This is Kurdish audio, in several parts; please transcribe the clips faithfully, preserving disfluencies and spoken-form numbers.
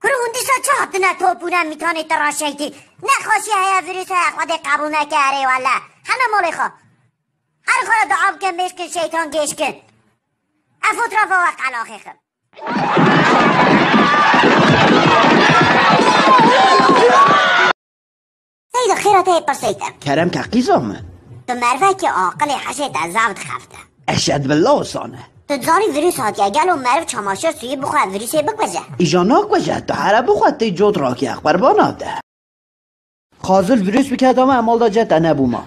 Kuro hûn dîsa çi hatine top û ne mîtanê te ra şeytî? Nexweşî heye, vîrus heye, Xwedê qebûl neke, erê wele. Hene malê xwe. Her xwe re dua bikin, mêşkin, şeytan gêşkin. Ev fotoğrafa we qelaxê xim. Seyda, xêra te yê pirsê te. Kerem ke qîza min. Tu mervekî aqilê, hişê te zaf dixefte. Eşed billah sane. Tu zanî vîrus hatiye, gelo meriv çamaşir sûyî bixwe, vîrusê bikuje? Îja nakuje, tu here bixwe tê cot rakiye, qurbana te. Qazil vîrus bike dama emal da ce te nebûma.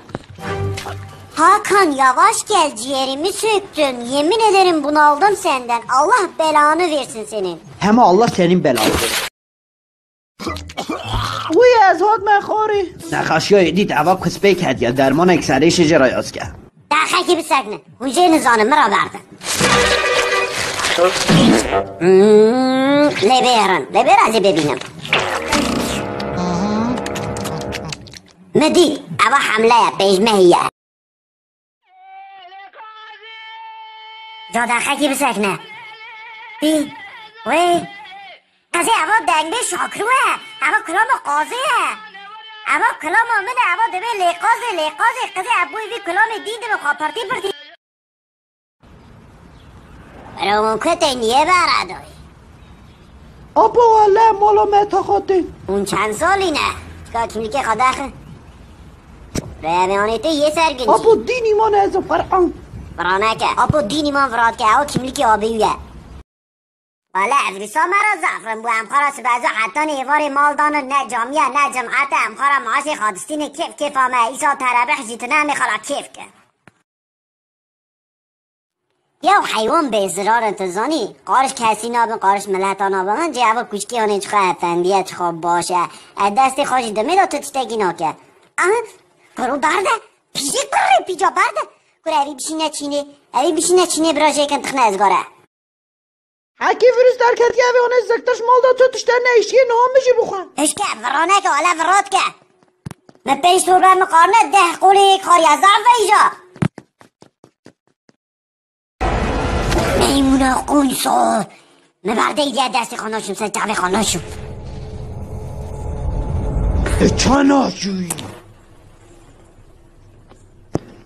Hakan, yavaş gel, ciğerimi söktün. Yemin ederim bunaldım senden. Allah belanı versin senin. Hema Allah senin belanı versin. Wî ez hatime xwarê. Nexaşiya êdî di eva kuspêk hetiye, dermanek serê şijê re yaz ke. Daxekî bisekne. Hûn jê nizanin, min re berdin. Hmm, lê bêrin. Lê bêra ez ê bibînim. Min dît. Eva hemleye, pêşmehî ye. Cadexekî bisekne. Pî, wê. Qezê eva dengbê Şakir we. Eva kilama qazê ye. Eva kilama min e, eva dibê lê qazê, lê qazê. Qezê ev boyê vî kilamê dîn dibe xwe pirtî pirtî. Bro, hûn kutê niye bera doyê? Apo wele mala me taxatê. Hûn çend salî ne? Çika kimlikê xwe daxin. Rêveyanê te yê sergin. Apo dînî man ez Qur'an. Viraneke. Apo dînî man viratke. Ew kimlikê abî ye. Wele ev dîsa me re zaf rin bû. Em xwe re sibezo hetanê êvarê mal danin, ne camiye, ne cemete. Em xwe re maaşê xadistînê kêf kêfa me. Îsa terebih jî tune em ê xwe re kêf kin. Yew heywan bê zirar in, tu zanî? Qariş kesî nabin, qariş mileta nabin. Hincê eva kuşkê anê çixa efendiye, çixa baş e. E, destê xwe jî dimê de tu tiştekî nake. Aha, kuro berde. Pîjê kurê pîca berde. Kur evî bişîne çînê. Evî bişîne çînê bira jêkin tixne ezgare. Hekî vîrus derketiye evê anê ziktir ji mal de tu tişte neyşiyê niha min jî bixwe. Hişke, viraneke wele viratke. Min pênc torbe min qarne deh qolê yek xariye zaf veyja. Meymuna qûnso. Min berdeyî diye destê xwe naşim ser çavê xwe naşim. E, ça naşûyî?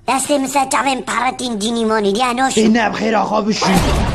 Destê min ser çavê min peretîn dînî manî diye naşim. Ê ne bi xêra xwe bişûyî.